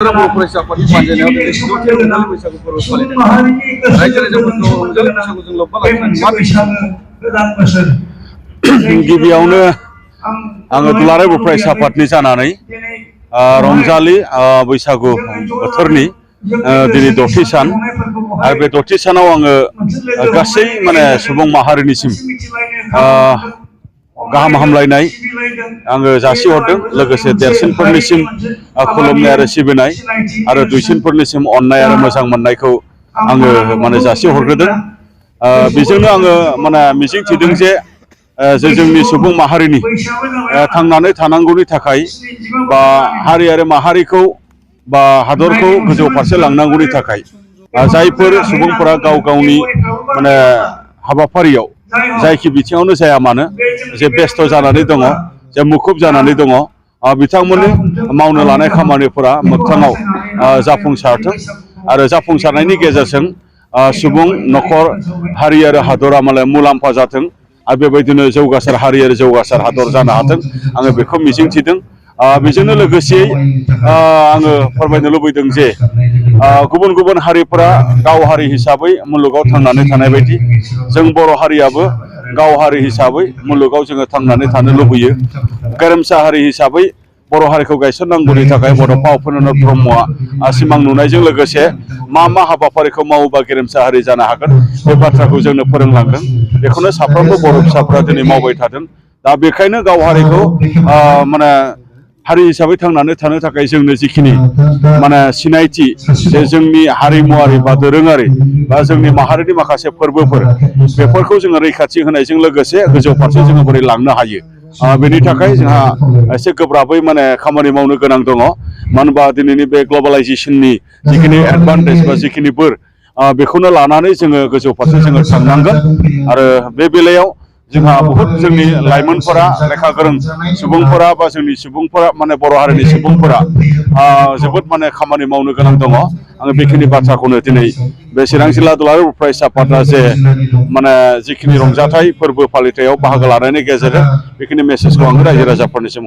साफ्रोमबो फरायसा आफादनि बानजायनायाव दिनै 16थि रंजालि बैसागु फोरबो फालिनाय रायजो राजाफोरखौ रंजालि बैसागुजों लोब्बा लाखिनानै मा गिबियावनो आङो दुलाराय बर' फरायसा आफादनि जानानै रंजालि बैसागु बोथोरनि दिनै 6थि सान आरो बे 6थि सानाव आङो गासै माने सुबुं माहारिनिसिम गाहाम हामलायनाय आङो जासिहरदों लोगोसे देरसिनफोरनिसिम खुलुमनाय आरो सिबिनाय आरो दुइसिनफोरनिसिम अननाय आरो मोजां मोननायखौ आङो माने जासिहरग्रोदों बेजोंनो आङो माने मिजिंथिदों जे जोंनि सुबुं माहारिनि थांनानै थानांगौनि थाखाय बा हारि आरो माहारिखौ बा हादरखौ गोजौ फारसे लांनांगौनि थाखाय जायफोर सुबुंफोरा गाव गावनि माने हाबाफारियाव जायखि बिथिङावनो जाया मानो जे बेस्थ' जानानै दङ जे मुखुब जानानै दङ बिथांमोननि मावनो लानाय खामानिफोरा मोगथाङाव जाफुंसारथों आरो जाफुंसारनायनि गेजेरजों सुबुं न'खर हारि आरो हादरा माने मुलाम्फा जाथों आरो बेबायदिनो जौगासार हारि आरो जौगासार हादर जानो हाथों आङो बेखौ मिजिंथिदों बेजोंनो लोगोसेयै आङो फोरमायनो लुबैदों जे गुबुन गुबुन हारिफोरा गाव हारि हिसाबै मुलुगाव थांनानै थानाय बायदि जों बर' हारियाबो गाव हारि हिसाबै मुलुगाव जोङो थांनानै थानो लुबैयो गेरेमसा हारि हिसाबै बर' हारिखौ गायसननांगौनि थाखाय बड'फा उपेन्द्रनाथ ब्रह्मआ सिमां नुनायजों लोगोसे मा हाबाफारिखौ मावोबा गेरेमसा हारि जानो हागोन बे बाथ्राखौ जोंनो फोरोंलांदों बेखौनो साफ्रोमबो बर' फिसाफोरा दिनै मावबाय थादों दा बेखायनो गाव हारिखौ माने हारि हिसाबै थांनानै थानो थाखाय जोंनो जिखिनि माने सिनायथि जे जोंनि हारिमुवारि बा दोरोङारि बा जोंनि माहारिनि माखासे फोरबोफोर बेफोरखौ जोङो रैखाथि होनायजों लोगोसे गोजौ फारसे जोङो बोरै लांनो हायो बेनि थाखाय जोंहा एसे गोब्राबै माने खामानि मावनो गोनां दङ मानो होनबा दिनैनि बे ग्लबेलाइजेसननि जिखिनि एडभान्टेज बा जिखिनि बोर बेखौनो लानानै जोङो गोजौ फारसे जोङो थांनांगोन आरो बे बेलायाव जोंहा बहुद जोंनि लाइमोनफोरा लेखा गोरों सुबुंफोरा बा जोंनि सुबुंफोरा माने बर' हारिनि सुबुंफोरा जोबोद माने खामानि मावनो गोनां दङ आङो बेखिनि बाथ्राखौनो दिनै बे चिरां जिल्ला दुलाराय बर' फरायसा आफादा जे माने जिखिनि रंजाथाइ फोरबो फालिथायाव बाहागो लानायनि गेजेरजों बेखिनि मेसेजखौ आङो रायजो राजाफोरनिसिम